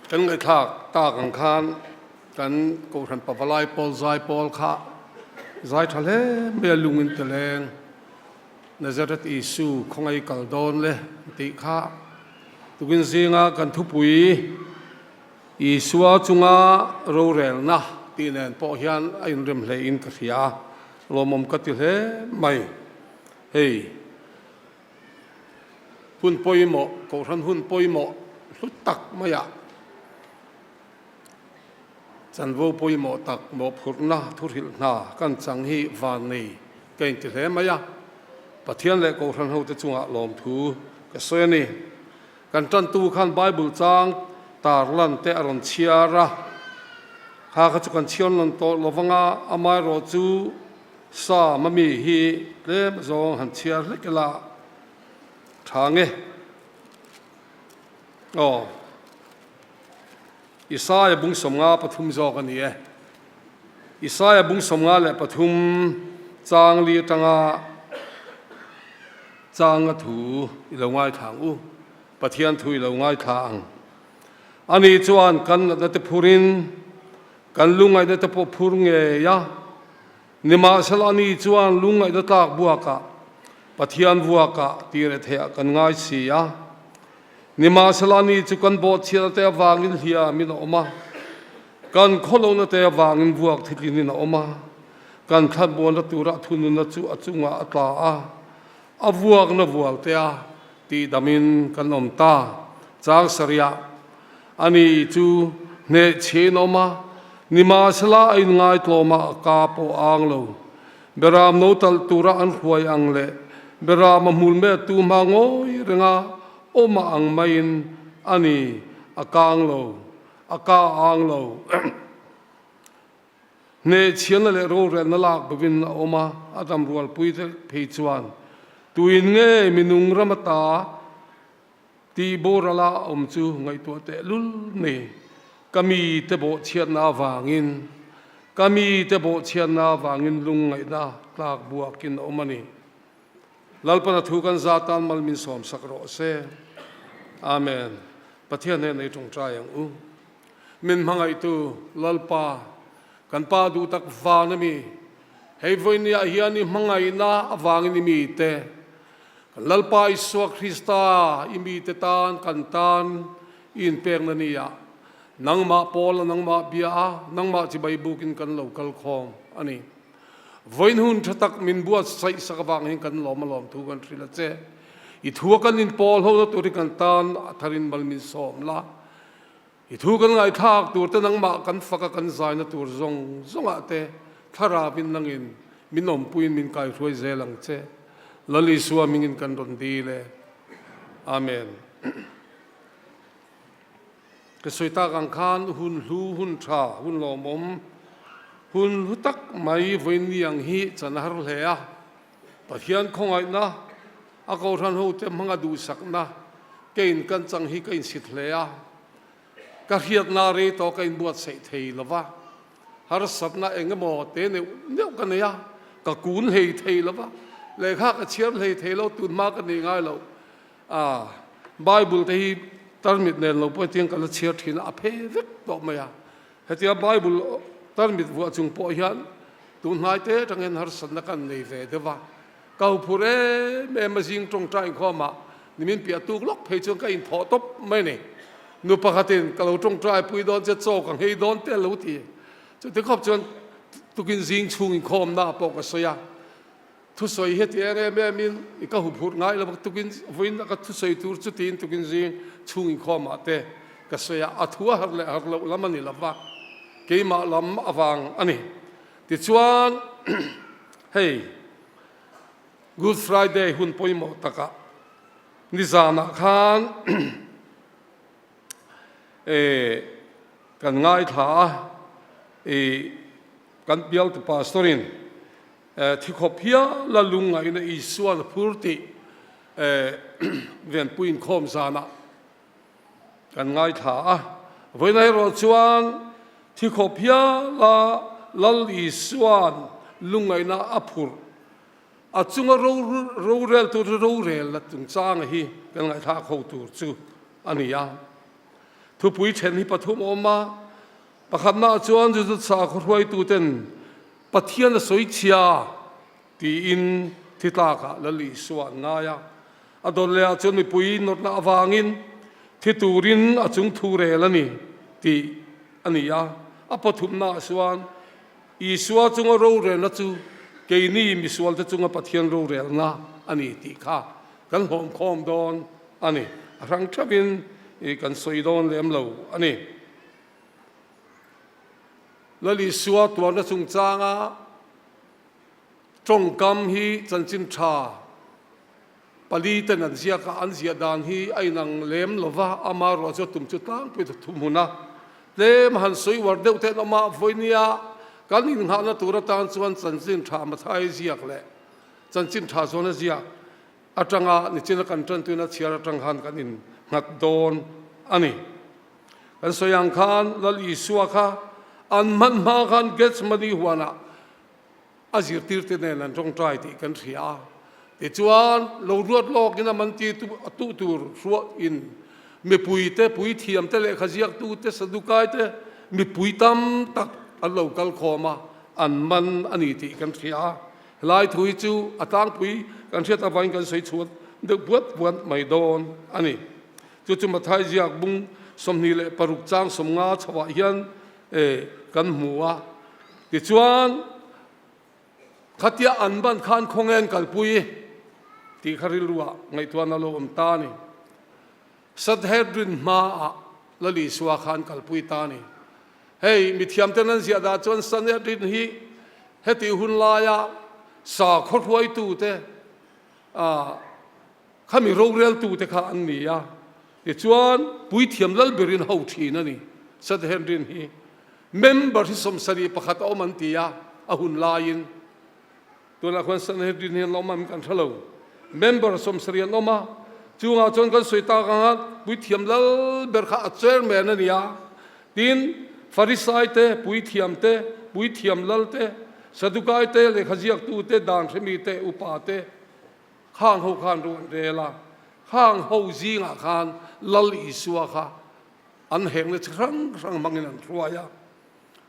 Kan ngaihthlak tak ang khan kan Kohhran Pavalai pawl zai pawl kha zai tha hle mai a lungin ti leng Nazareth Isu khawngaih kal dawn le tih kha tukin zinga kan thupui Isua chunga rorelna tih nen pawh hian a inrem hlein ka hria a, lawmawm ka ti hle mai. Hei. Hun pawimawh, Kohhran hun pawimawh hlu tak maiah chanvo pawimawh tak mawhphurhna thuhrilh hna kan chang hi van nei ka inti hle mai a, Pathian leh Kohhran hote chungah lawmthu ka sawi a ni. Kan tantu khan Bible chang tarlan te a rawn chhiar a, kha kha chu kan chhiar nawn tawh lo vanga amaherawhchu Sa mami hi tlem zawng han chhiar hlek ila tha nge aw. Isaia bung 53 zawk a ni e. Isaia bung 53 chang li atanga changa thu i lo ngaithla ang u. Pathian thu i lo ngaithla ang. Ani chuan kan natna te phurin kan lungaihna te pawh phur ngei a. Nimahsela ani chuan lungngaihna tlak buakah Pathian vuakah tir e theih ah kan ngai si a. Nimahsela ani chu kan bawhchhiatna te avangin hliamin a awm a, kan khawlohna te avangin vuak thitlinin a awm a, kan thlatbuanna tura thununna chu a chungah a tla a, a vuakna vualte a tihdamin kan awm ta. Chang sarihah Ani chu hnehchhin awm a, nimahsela a inngaitlawm a, a ka pawh a ang lo. Beram no talh tura an hruai ang leh beram a hmul mettu hma ngawi renga awm a ang maiin ani a kang lo, a ka a ang lo. Hnehchhianna leh rorelna lak bovin a awm a, a damrualpuite phei chuan tuin nge minung ram ata Tih borala a awm chu ngaihtuah teh lul ni. Ka mite bawhchhiatna avangin, ka mite bawhchhiatna avangin lungngaihna tlak buakin a awm a ni. Lalpana thu kan za tan mal min sawmsak rawh se. Amen. Pathian hnenah i tawngtai ang u. Min hmangaihtu Lalpa, kan Pa duh tak van a mi. Hei vawinia hian i hmangaihna avangin i mite Kan Lalpa Isua Krista, i mite tan kan tan i inpekna ni ah nangmah pawl a nangmah bia a nangmah chibai bukin kan lo kal khawm a ni. Vawiin hun tha tak min buatsaih sak avang hian kan lawm a lawm thu kan hrilh a che. I thu a kan inpawl ho na tur hi kan tan a tharin mal min sawm la. I thu kan ngaihthlak tur te nangmah kan fak a kan zaina tur zawng zawngah te thlarauin nangin min awmpuiin min kaihruai zel ang che. Lal Isua hmingin kan rawn dil e. Amen. Ka sawi tak ang khan hun hlu, hun tha, hun lawmawm, hun hlu tak mai vawiin ang hi chan a har hle a. Pathian khawngaihna, a kohhran hote hmanga duhsakna keiin kan chang hi ka insit hle a, ka hriatna rei tawh ka inbuatsaih thei lo va, harsatna eng emaw te neuh neuh ka nei a, ka kun hlei thei lo va, lehkha ka chhiar hlei thei lo, tun hma ka nih ngai lo. A, Bible te hi tarmit nen lo pawh hetiang ka la chhiar thin a, a phe vek tawh mai a. Hetia Bible tarmit vuah chung pawh hian tun hnai te atang hian harsatna kan nei ve deuh va, ka hu phur em em a zing tawngtai inkhawmah nimin piah tuk lawk phei chuan ka inthawh tawp mai a ni. Nu pakhatin ka lo tawngtai pui dawn che chaw ka nghei dawn te a lo ti. Chuti khawp chuan tukin zing chhung inkhawmna pawh ka sawi a. Thusawi heti eng em em in i ka huphurh ngai lo tukin vawiin a ka thusawi tur chu tiin tukin zing chhung inkhawmah te ka sawi a, a thu a har leh har loh lam a ni lo va, keimah lam avang a ni. Tichuan hei Good Friday hun pawimawh takah nizanah khan kan ngaithla a, i kan bialtu pastor in Thi khawp hial a lungngaihna Isuan a phur tih Venpui inkhawm zanah kan ngaithla a. Vawiin erawh chuan thi khawp hial a Lal Isuan lungngaihna a phurh a chunga rorel tur rorelna chungchanga hi kan ngaihthlak ho tur chu a ni a. Thupui then hi pathum a awm a, pakhatnaah chuan Juda sakhaw hruaituten Pathian a sawi chhia tiin thi tlakah Lal Isua an ngai a. A dawt lehah chuan mipui nawrhna avangin thi turin a chung thu rel a ni tih a ni a. A pathumnaah chuan Isua chunga rorelna chu keini misualte chunga Pathian rorelna a ni tih kha kan hlawmkhawm dawn a ni. A hrang theuhin kan sawi dawn lem lo a ni. Lal Isua tuarna chungchanga tawngkam hi chanchin tha paliten an ziak a, an ziah dan hi a inang lem lo va, amaherawhchu chu a tum chu tlangpui ta thu hmun a, tlem han sawi uar deuh te an awm a, vawinia kan innghahna tur atan chuan chanchin tha Mathai ziak leh chanchin tha zawna ziak atanga nichina kan tantuina chhiar atang khan kan innghat dawn a ni. Kan sawi ang khan Lal Isua kha an hman hma khan Gethsemane huanah a zirtirte nen an tawngtai tih kan hria a. Tichuan, lo ruat lawkin a man ti a tuh tur hruain mipuite, puithiamte, lehkha ziaktute, Sadukaite, mipui tam tak an lo kal khawm a, an man a ni tih kan hria a. Helai thu hi chu a tlangpui kan hriat avangin kan sawi chhuat deuh buat buat mai dawn a ni. Chu chu Mathai ziak bung 26 chang 50 chhoah hian kan hmu a. Tichuan, khatia an ban khan khawnge an kalpui tih kha rilruah ngaihtuahna lo awm ta a ni. Sanhedrin hmaah Lal Isua kha an kalpui ta a ni. Hei, mithiamten an ziah dah chuan Sanhedrin hi heti hun laia sakhaw hruaitute, Khami roreltute kha an ni a, tichuan Puithiam Lalberin ho thin a ni. Sanhedrin hi member hi 71 a awm an ti a, a hun laiin. Tunah khuan Sanhedrin hi an awm ang kan hre lo. Member 70 an awm a, chungah chuan kan sawi tak anga Puithiam Lalber kha a chairman a ni a, tin Farisai te, Puithiam te, Puithiam Lal te, Sadukai te, lehkha ziaktu te, dan hremi te, upa te, Khang ho khan ru an rel a, khang ho zingah khan Lal Isua kha an hengna chi hrang hrang hmangin an hruai a.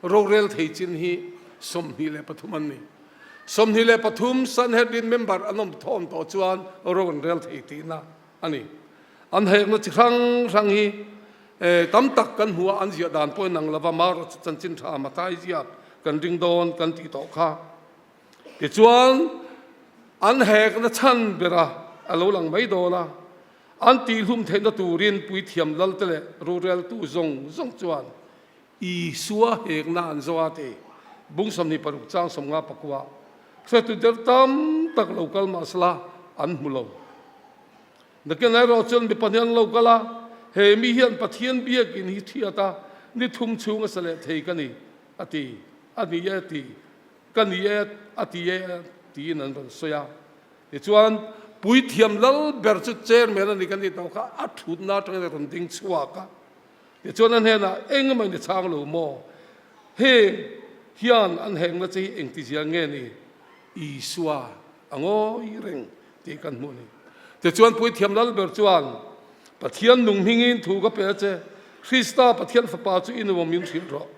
Rorel thei chin hi 23 an ni. 23 Sanhedrin member an awm thawm tawh chuan ro an rel thei tihna a ni. An hengna chi hrang hrang hi tam tak kan hmu a, an ziah dan pawh inang lova, Marawh chu chanchin tha Mathai ziak kan ring dawn kan tih tawh kha. Tichuan, an hekna chhan bera a lo lang mai dawn a, an tihhlum theihna turin puithiam lalte leh roreltu zawng zawng chuan Isua hekna an zawh a ti. Bung 26 chang 59 hretu der tam tak lo kal mahsela an hmu lo. Nakin erawh chuan mi pahnih an lo kal a, he mi hian Pathian biakin hi thiat a, ni thum chhung a sa leh thei ka ni, a ti. A ni e ti. Ka ni e, a ti e, tiin an rawn sawi a. Tichuan, puithiam lal ber chu chairman a ni kan tih tawh kha a thutna atangin a rawn ding chhuak a. Tichuan a hnenah, Eng emaw in i chhang lo maw? Heng hian an hengna che hi engtizia nge ni? Isua a ngawi reng tih kan hmuh a ni. Tichuan puithiam lal ber chuan, Pathian nung hmingin thu ka pe a che, Krista Pathian Fapa chu i nuam min hrilh rawh.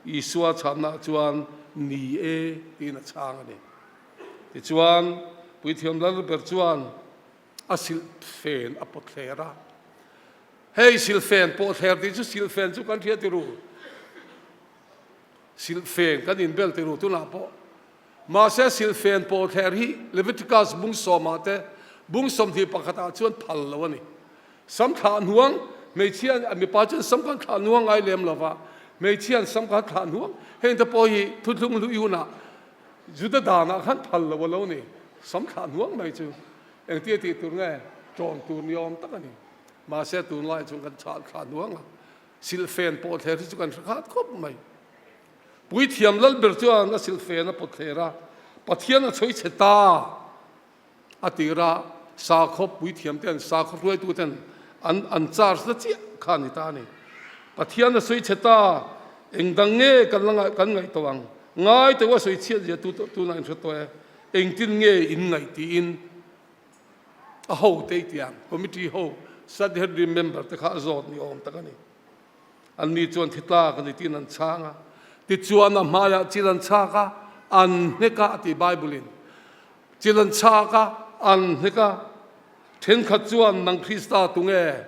Isua chhanna chuan ni e tiin a chhang a ni. Tichuan, Puithiam Lalber chuan a silhfen a pawt thler a. Hei silhfen pawh thler tih chu silhfen chu kan hria ti ru. Silhfen kan inbel ti ru tunah pawh. Mahse silhfen pawh thler hi Leviticus bung sawmah te bung 21 ah chuan phal lo a ni. Sam thlah hnuang, hmeichhia mipa chuan sam khan thlah hnuang ngai lem lo va, hmeichhia an sam khan thlah hnuang. Heng te pawh hi thuthlung hlui hunah Juda danah khan phal lo a lo ni. Sam thlah hnuang mai chu engtia tih tur nge ṭawn tur ni awm tak a ni. Mahse tunlai chuan kan chhah thlah hnuang a, silhfen pawh thler hi chu kan hre khat khawp mai. Puithiam Lalber chuan a silhfen a pawt thler a, Pathian a chhawi chhe ta a tira sakhaw puithiam ten, sakhaw hruaitu ten an an charge na chiah kha a ni ta a ni. Pathian a sawi chhe ta, eng dang nge kan la ngaih kan ngaih tawh ang? Ngai teuh a sawi chhiat zia tu tunah in hre tawh e, engtin nge in ngaih tiin a ho te i tiang committee ho Sanhedrin member te kha a zawt ni awm tak a ni. Anni chuan thi tlak a ni tiin an chhang a. Tichuan a hmaiah chil an chhak a, an hnek a a ti Bible-in. Chil an chhak a, an hnek a. Thenkhat chuan, Nang Krista tunge?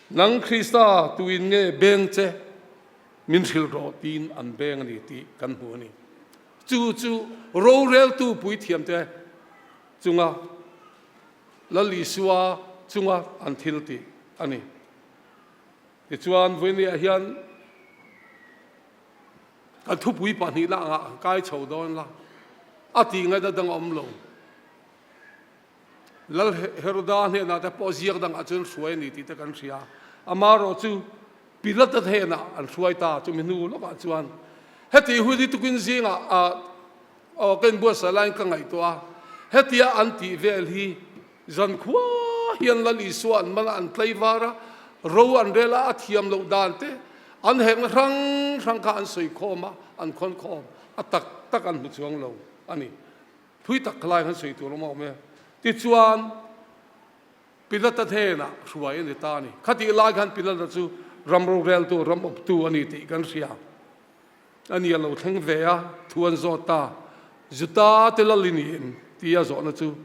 Nang Krista tuin nge beng che? Min hrilh rawh tiin an beng a ni tih kan hmu a ni. Chu chu roreltu puithiamte chunga Lal Isua chunga an thil tih a ni. Tichuan, vawinia hian kan thupui pahnihna angah kan kai chho dawn la, a tih ngaihna dang a awm lo. Lal Heroda hnenah te pawh ziak dangah chuan hruai a ni tih te kan hria. Amaherawh chu Pilata hnenah an hruai ta, chumi hnu lawkah chuan heti hun hi tukin zingah aw ka inbuatsaih laiin ka ngaihtuah a, hetia an tih vel hi zankhua hian Lal Isua an man a, an tlaivar a, ro an rel a, a thiam loh dan te an hekna hrang hrang kha an sawi khawm a, an khawn khawm a, tak tak an hmu chuang lo a ni. Thui tak khalai han sawi tur awm a awm e. Tichuan, Pilata hnenah hruai a ni ta a ni. Khatih lai khan Pilata chu ram roreltu, ram awptu a ni tih kan hria. A ni a lo thleng ve a, thu an zawt ta. Juta te Lal i ni em? tia zawhna chu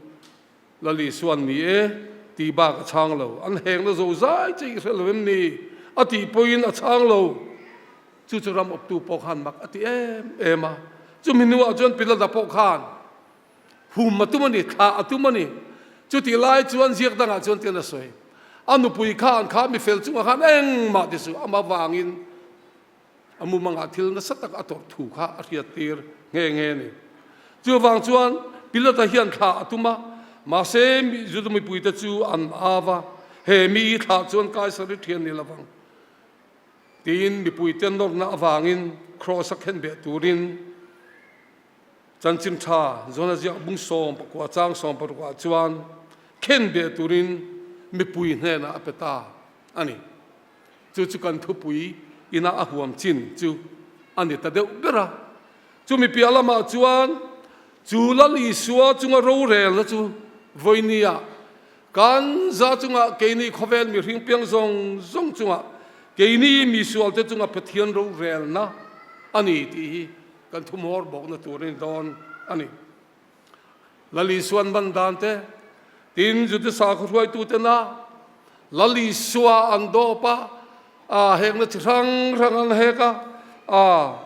Lal Isuan ni e tih bak a chhang lo. An hengna zo zai che i hre lo em ni? A tih pawhin a chhang lo. Chu chu ram awptu pawh khan mak a ti em em a. Chumi hnuah chuan Pilata pawh khan hum a tum a ni, thlah a tum a ni. Chutih lai chuan ziak dangah chuan tian a sawi. A nupui khan kha mi fel chungah khan engmah ti suh, amah vangin a mumangah thil nasa tak a tawrh thu kha a hriattir nghe nghe a ni. Chuvang chuan Pilata hian thlah a tum a, mahse Juda mipuite chu an au a, He mi i thlah chuan Kaisari thian ni lovang tiin mipuite nawrna avangin Kraws-a khenbeh turin Chanchin tha Jona ziak bung 19 chang 16 ah chuan khenbeh turin mipui hnenah a pe ta a ni. Chu chu kan thupui ina a huam chin chu a ni ta deuh ber a. Chumi piah lamah chuan chu Lal Isua chunga rorelna chu vawinia kan za chunga keini khawvel mihring piang zawng zawng chunga keini misualte chunga Pathian rorelna a ni tih hi kan thumhawr bawkna tur a ni dawn a ni. Lal Isua'n ban dan te, tin Juda sakhaw hruaitutena Lal Isua an dawp a, a hekna chi hrang hrang an hek a, a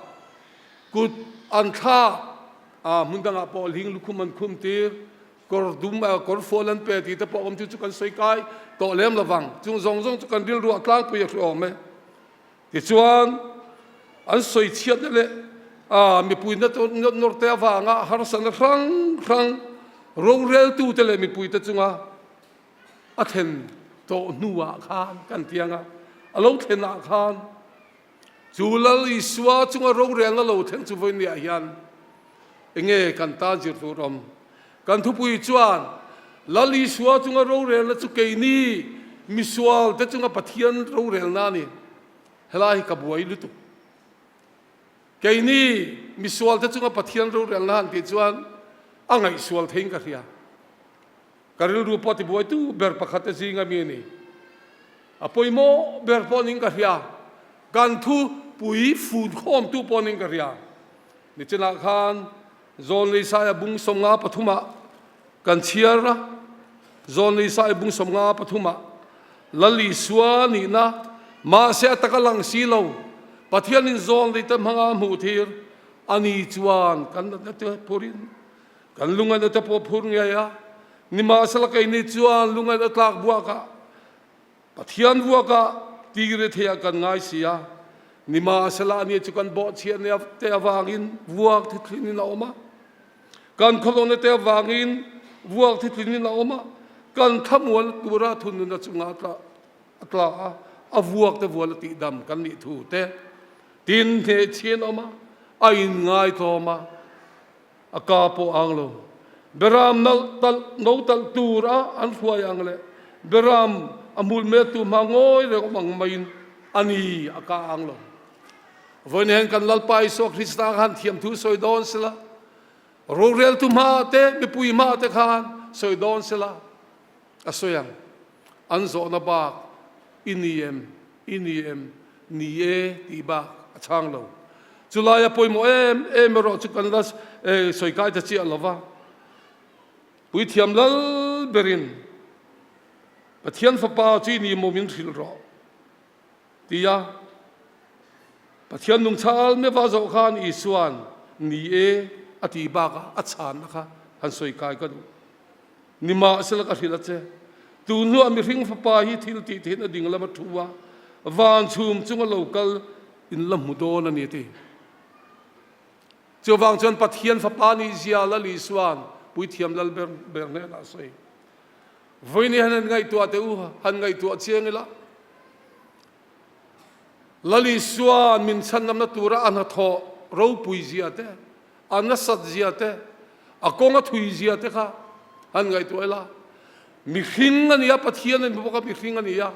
kut an thlak, a hmun dangah pawh hling lukhum an khum tir, kawr dum, kawr fual an pe tih te pawh awm chu chu kan sawi kai tawh lem lovang. Chung zawng zawng chu kan rilruah tlangpui a hre awm e. Tichuan, an sawi chhiatna leh mipuina nawrte avanga harsatna hrang hrang roreltute leh mipuite chunga a thlen tawh hnuah khan kan ti ang a, a lo thlenah khan chu Lal Isua chunga rorelna lo thleng chu vawinia hian enge kan tan zir tur awm? Kan thupui chuan Lal Isua chunga rorelna chu keini misualte chunga Pathian rorelna a ni. Helai hi ka buai lutuk. Keini misualte chunga Pathian rorelna han tih chuan a ngaihsual theiin ka hria. Ka rilru pawh tibuaitu ber pakhat te zinga mi a ni. A pawimawh ber pawh niin ka hria. Kan thupui funkhawmtu pawh niin ka hria. Nichinah khan Zawnlei Saia bung 53 ah kan chhiar a, Zawnlei Saia bung 53 ah Lal Isua nihna mahse a taka lang si lo, Pathianin zawnlei te hmanga a hmuh thir a ni chuan kan natna te phurin kan lungaihna te pawh phur ngei a, nimahsela keini chuan lungaihna tlak buakah Pathian vuakah tigre theiah kan ngai si a, nimahsela ani chu kan bawhchhiah te avangin vuak thithlin in a awm a, kan khawlawna te avangin vuak thithlin in a awm a, kan thlamual tura thununa chungah a tla a, a vuak te vual a tihdam kan nih thu te tin hnehchhian a awm a, a inngaithlawm a. A ka pawh ang lo. Beram nalh talh no talh tur a an hruai ang leh beram a hmul mettu hma ngawi reng awm ang maiin a ni a ka ang lo. Vawiin hian kan Lalpa Isua Krista khan thiamthu sawi dawn sela, roreltu hmaah te, mipui hmaah te khan sawi dawn sela a sawi ang. An zawhna bak i ni em? I ni em? Ni e tih bak a chhang lo. Chulai a pawimawh em em erawh chu kan la sawi kai ta chiah lo va. Puithiam lal berin Pathian Fapa chu i ni maw min hrilh rawh tia Pathian nungchal meva zawh khan Isua'n ni e a tih bakah a chhanna kha han sawi kai ka duh. Nimahsela ka hrilh a che, tun hnuah mihring Fapa hi thil tih theihna a ding lama thu a, van chhum chunga lo kal in la hmu dawn a ni a ti. Chuvang chuan Pathian Fapa nih zia Lal Isua'n Puithiam Lal ber ber hnenah a sawi. Vawiin han han ngaihtuah teh u, han ngaihtuah chiang ila. Lal Isua'n min chhanamna tura a hnathawh ropui zia te, a nasat zia te, a kawng a thui zia te kha han ngaihtuah ila. Mihring a ni a, Pathian a ni bawk a, mihring a ni a.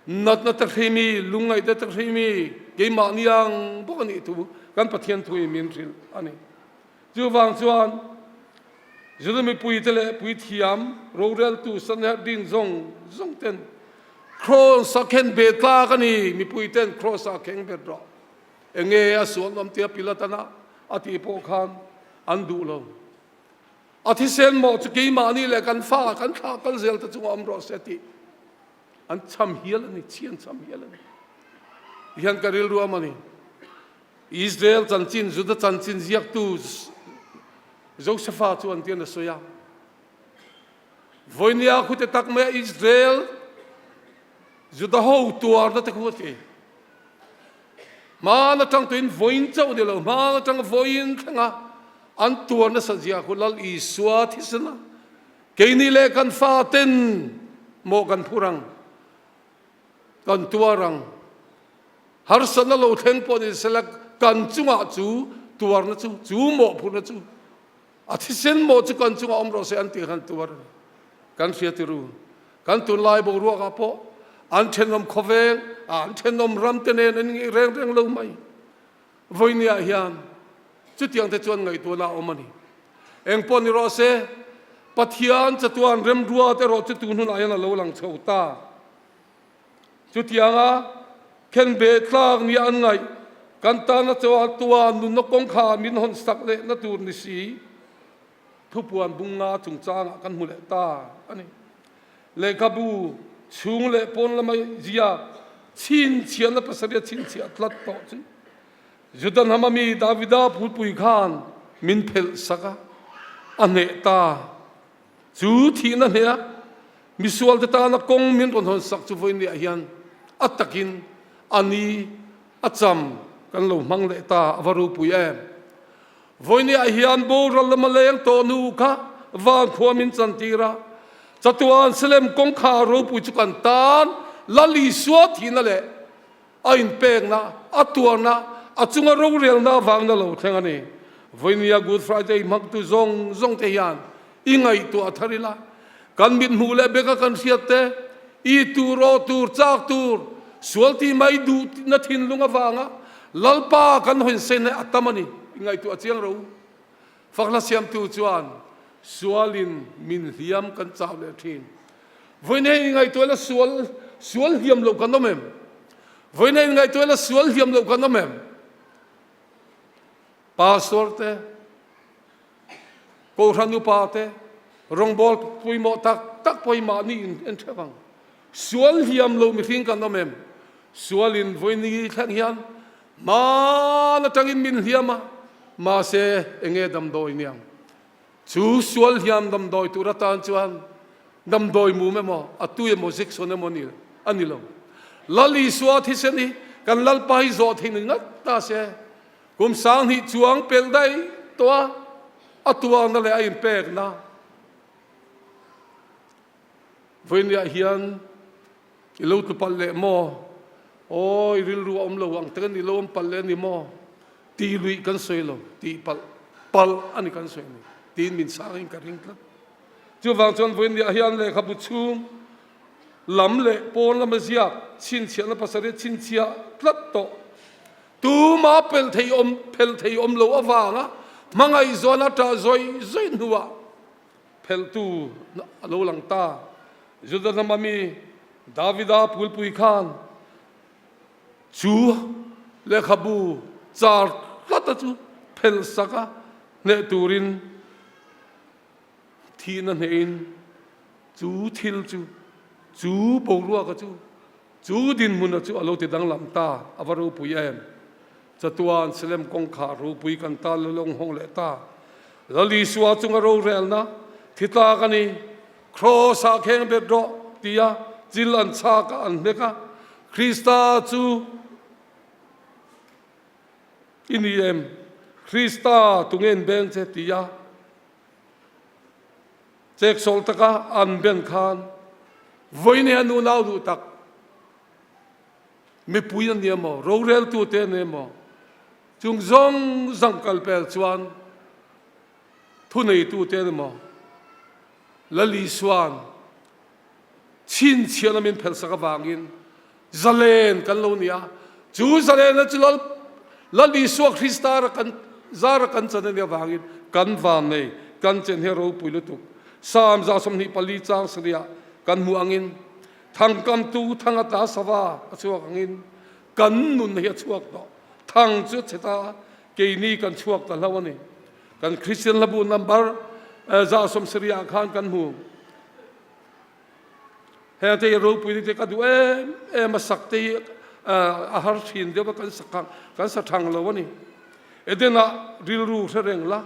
Natna te hrimi, lungngaihna te hrimi, keimahni ang bawk a nih thu kan Pathian thuin min hrilh a ni. Chuvang chuan Juda mipuite leh puithiam roreltu Sanhedrin zawng zawng ten Kraws a khen ve tlak a ni, mipui ten Kraws ah kheng bet rawh. Enge a sual awm tia Pilatana a tih pawh khan an duh lo. A thisen mawh chu keimahni leh kan fa kan thlah kal zel te chungah awm rawh se tih an cham hial a ni, chhi an cham hial a ni. Tihian ka rilru a ni. Israel chanchin, Juda chanchin ziaktu Josepha chuan tian a sawi a, Vawinia khute tak mai a Israel Juda ho tuarna te khu a ti. Hmaan atang tuin vawiin chauh ni lo, hmaan atang vawiin thlenga an tuar nasa zia khu Lal Isua thisen a, keini leh kan faten maw kan phur ang, kan tuar ang. Harsatna lo thleng pawh ni sela kan chungah chu tuarna chu, chu mawhphurhna chu, a thisen mawh chu kan chungah awm rawh se an tih khan tuar a ni. Kan hria ti ru. Kan tunlai boruakah pawh an thenawm khawveng, an thenawm ram te nen an ingeih reng reng lo mai. Vawinia hian chutiang te chuan ngaihtuahna a awm a ni. Eng pawh ni rawh se, Pathian chatuan remruat erawh chu tun hunah hian a lo lang chho ta. Chutianga khenbeh tlak nia an ngaih, kan tana chatuan nunna kawngkhar min hawn sak lehna tur ni si. Thupuan bunga chungchangah kan hmu leh ta a ni. Lehkhabu chhung leh pawn lama ziak chhinchhiahna pasarih a chhinchhiah tlat tawh chu Juda hnama mi Davida phulpui khan min phelh sak a, a hneh ta. Chu thihna hneha misualte tana kawng min rawn hawn sak chu vawiin hian a takin a ni a cham kan lo hmang leh ta a va ropui em. Vawinia hian boral lama leng tawh nu kha van khua min chantir a, chatuan Salem kawngkhar ropui chu kan tan Lal Isua thihna leh a inpekna, a tuarna, a chunga rorelna avangin a lo thleng a ni. Vawinia Good Friday hmangtu zawng zawng te hian i ngaihtuah thar ila, kan mithmuh leh beka kan hriat te, i tur, aw tur, chak tur, sual tih mai duhna thinlung avanga Lalpa kan hawinsei na a tam a ni. I ngaihtuah chiang ro. Fakhla siamtu chuan sualin min hliam kan chau leh thin. Vawiin hei i ngaihtuah ila sual sual hliam loh kan awm em? Vawiin hei i ngaihtuah ila sual hliam loh kan awm em? Pastor te, Kohhran upa te, rawngbâwl pawimawh tak tak pawhin mahni in en ṭheuh ang. Sual hliam lo mihring kan awm em? Sualin vawiin thleng hian hmaan aṭangin min hliam a, mahse enge damdawi niang? Chu sual hliam damdawi tur atan chuan damdawi mum emaw, a tui emaw, ziksawn emaw ni a ni lo. Lal Isua thisen hi kan Lalpa hi zawh thei ni ngat ta se, Kum 2000 chuang pelh daih tawh a, a tuarna leh a inpekna vawinia hian i lo tlu palh leh maw? Aw, i rilru a awm lo ang tak a ni, lo awm palh leh a ni maw? Tih luih kan sawi lo, tih palh palh a ni kan sawi ni tiin min sangin ka ring tlat. Chuvang chuan vawinia hian lehkhabu chhung lam leh pawn lama ziak chhinchhiahna pasarih chhinchhiah tlat tawh. Tuma pel thei awm phel thei awm lo avanga hmangaihzawn a ṭah zawih zawih hnuah phelhtu a lo lang ta. Juda hnama mi Davida pulpui khan. Chu lehkhabu char tlata chu phelh sak a, hneh turin thihna hnehin chu thil chu, chu boruaka chu, chu dinhmuna chu a lo ti danglam ta, a va ropui em? Chatuan Salem kawngkhar ropui kan ta lawng hawng leh ta. Lal Isua chunga rorelna thi tlak a ni. Kraws-ah kheng bet rawh tia chil an chhak a, an hnek a. Krista chu i ni em? Krista tunge in beng che tia cheksawlh taka an ben khan vawiin a nunau duh tak. Mipui an ni emaw, roreltute an ni emaw, chung zawng zawng kal pel chuan thuneitute an emaw, Lal Isua'n chhinchhiahna min phelhsak avangin zalen kan lo ni a, chu zalenna chu Lal Lal Isua Krista ra kan zara kan chan a nih avangin kan vannei, kan chen hi a ropui lutuk. Psalm 24 chang sarihah kan hmuh angin Thangkamtu thang ata sava a chhuak angin kan nun hi a chhuak tawh. Thang chu a chhe ta a, keini kan chhuak ta hlo a ni. Kan Kristian hlabu number 170 ah khan kan hmu. Heng te hi ropui ni te ka duh em em a, sak te hi a har thin deuh a, kan sak kan sa thang lo a ni. Eden-ah rilru hre reng la,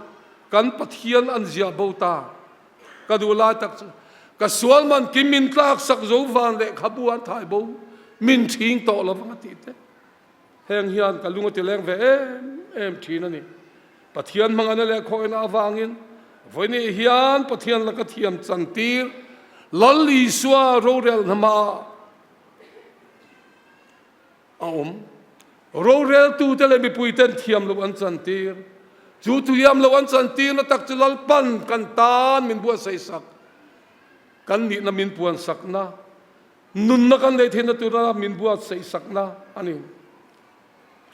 kan Pathian an ziah bo ta. Ka duh lai tak chu ka sual man kim min tlak sak zo van lehkhabu an thai bo min thing tawh lovang a tih te. Heng hian ka lung a ti leng ve em em thin a ni. Pathian hmangana leh khawihna avangin vawinih hian Pathian laka thiam chantir Lal Isua rorel hnamah a awm. Roreltute leh mipuiten thiam loh an chantir. Chu thiam loh an chantirna tak chu Lalpan kan tan min buatsaihsak, kan nihna min puansakna, nunna kan neih theihna tura min buatsaihsakna a ni.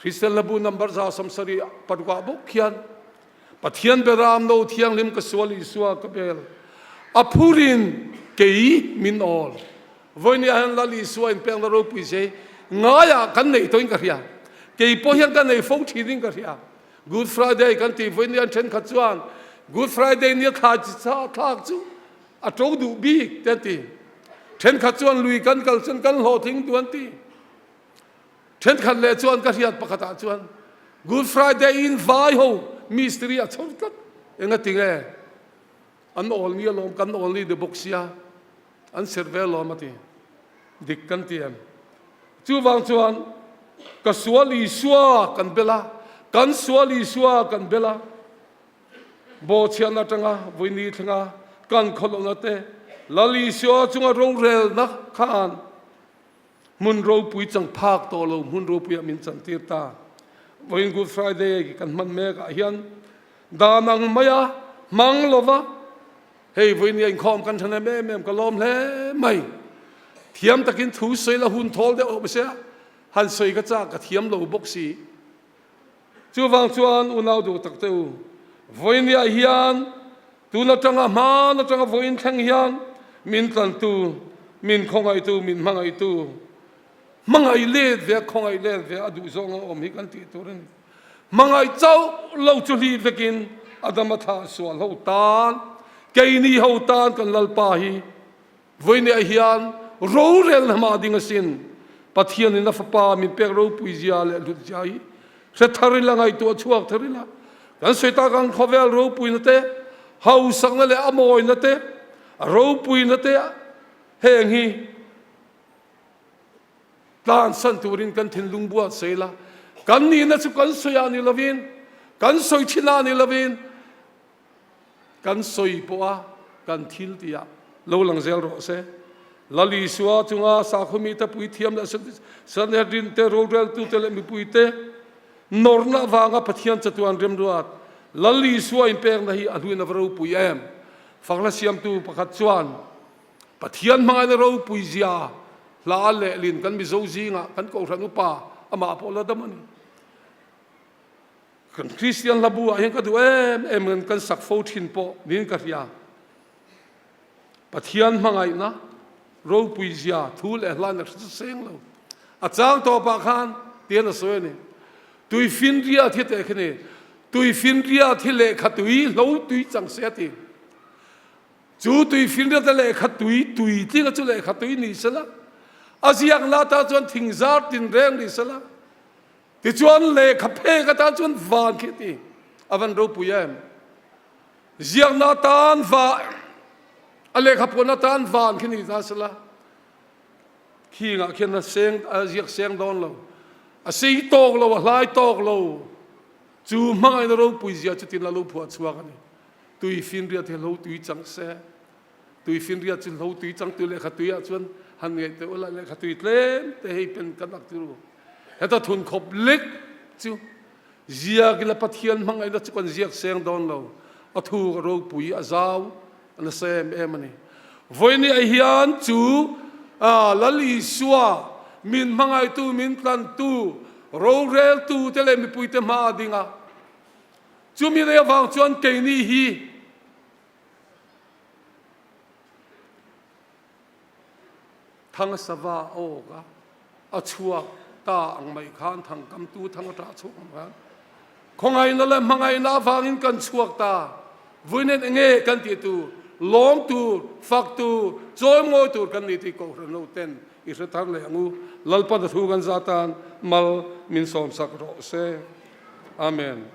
Hriselna bu number 76 ah bawk khian Pathian Beram No Thianghlim ka sual Isua ka bel a phurin kei min awl. Vawinia hian Lal Isua inpekna ropui zei ngaiah kan neih tawhin ka hria. Kei pawh hian ka nei fo thinin ka hria. Good Friday kan tih vawinia thenkhat chuan Good Friday nia thla chi thlak chu a to duh bik te an ti. Thenkhat chuan lui kan kal chuan kan hlawhtling duh an ti. Thenkhat leh chuan ka hriat pakhatah chuan Good Friday in vai ho mistiri a chhawr tlat. Engati nge? An awl ni alawm, kan awl ni de bawk sia, an serh ve alawm a ti. Dik kan ti em? Chuvang chuan ka sual Isua kan bel a, kan sual Isua kan bel a, bawhchhiatna atanga vawi thlenga kan khawlhna te Lal Isua chunga rorelna khan Hmun ropui chang phak tawh lo hmun ropuiah min chantir ta. Vawiin Good Friday kan hman mek ah hian dan ang maia hmang lova hei vawiin nia inkhawm kan than em em em ka lawm hle mai. Thiam takin thu sawi la hun thawl deuh awm sia han sawi ka chak ka thiam lo bawk si. Chuvang chuan unau duh tak te u, vawiin nia hian tun atanga hman atanga vawiin thleng hian min tlantu, min khawngaihtu, min hmangaihtu, hmangaih let ve a, khawngaih let ve a duh zawng a awm hi kan tih tur a ni. Hmangaih chauh lo chu hli vekin Adama thlah sual ho tan, keini ho tan kan Lalpa hi Vawineah hian rorelna hma ding asin Pathianin a Fapa min pek ropui zia leh hlut zia hi hre thar ila, ngaihtuah chhuak thar ila. Kan sawi tak ang khawvel ropuina te, hausakna leh a mawina te, a ropuina te heng hi tlansan turin kan thinlung buatsaih ila. Kan nihna chu kan sawiah ni lovin, kan sawi thinah ni lovin, Kan sawi pawh a kan thil tih ah lo lang zel rawh se. Lal Isua chunga sakhaw mite puithiam leh Sanhedrin te roreltute leh mipuite nawrna avanga Pathian chatuan remruat Lal Isua inpekna hi a hluin a va ropui em? Fakhla siamtu pakhat chuan Pathian hmangaihna ropui zia hla lehlin kan Mizo zingah kan Kohhran upa amah pawh la dam a ni. Kan Kristian hlabu ah hian ka duh em em in kan sak fo thin pawh niin ka hria. Pathian hmangaihna ropui zia thu leh hlan a hre seng lo. A chang tawpah khan. Tihian a sawi a ni. Tuifinriat hi teh khi ni. Tuifinriat hi lehkha tui hlo tui chang se a ti. Chu tuifinriat a lehkha tui tui tlinga chu lehkha tui ni sela, a ziak na atan chuan thingzar tinreng ni sela, tichuan lehkha phek atan chuan van khi a ti. A van ropui em? Ziakna atan va, a lehkha puan atan van khi ni ta sela, Khingah khian a seng a ziak seng dawn lo. A sei tawk lo, a hlai tawk lo. Chu hmangaihna ropui zia chu tin a lo phuah chhuak a ni. Tui finriat hi hlo tui chang se. Tui finriat chu hlo tui chang tui lehkha tuiah chuan han ngaih teh ula lehkha tui tlem te hei pen kan ak tiru. Heta thun khawp lek chu ziak ila Pathian hmangaihna chu kan ziak seng dawn lo. A thuk a ropui a zau A nasa em em a ni. Vawiini ah hian chu Lal Isua min hmangaitu, min tlantu, roreltu te leh mipuite hma a ding a. Chumi lei avang chuan keini hi Thanga sava a awk a, a chhuak ta ang mai khan thangkamtu thang a ṭah chhuak ang khan khawngaihna leh hmangaihna avangin kan chhuak ta. Vawiin enge kan tih tur, lawm tur, fak tur, chawimawi tur kan ni tih Kohhran ho ten i hre thar leh ang u. Lalpa na thu kan zah tan mal min sawmsak rawh se. Amen.